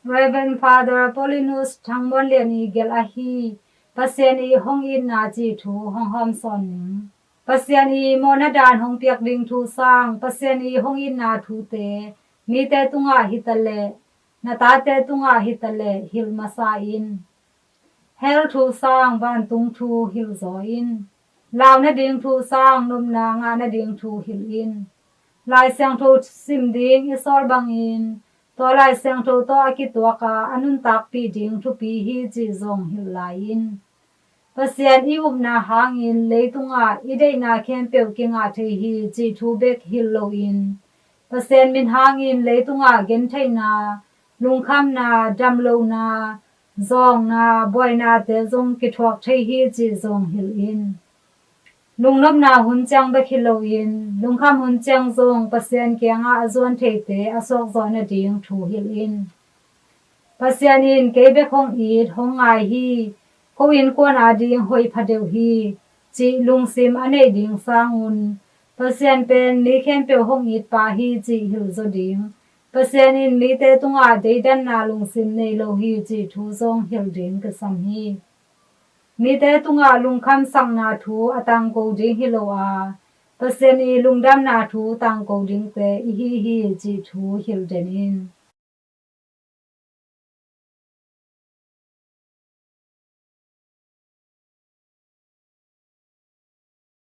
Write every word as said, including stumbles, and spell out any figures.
Rev. Father Paulinus Thang Muan Lian ii gelh ahi Pasian ii hong itna cih thu hong hawmsawn ning. Pasian ii mawhna daan hong piak ding thu sang Pasian ii hong itna thute mite tungah hitaleh na tate tungah hitaleh hilh masa in. Hell thu sang vantung thu hilh zaw in. Lau nading thu sang nopna ngah nading thu hilh in. Lai Siangtho sim ding i sawl bangin tua Lai Siangtho tawh a kituak a a nuntakpih ding thupi hi cih zong hilh lai in. Pasian i upna hangin leitungah i deihna khempeuh kingah thei hi cih thu bek hilh loin Pasian min hangin leitungah gentheihna, lungkhamna, damlohna, zawngna, buainate zong kithuak thei hi cih zong hilh in. Lungnopna hun ciang bek hi loin lungkham hun ciang zong Pasian kiangah a zuan theite a suakzawh nading thu hilh in. Pasian in kei bek hong it hong ngai hi, ko innkuan ading hoih phadeuh hi cih lungsim a neih ding sangun Pasian pen mi khempeuh hong itpa hi cih hilh zaw ding, Pasian in mite tungah deidanna lungsim nei lo hi cih thu zong hilh ding kisam hi. Mite tungah lungkhamsakna thu a tangko ding hi lo a, Pasian ii lungdamna thu tangko dingte i hi hi cih thu hilh den in.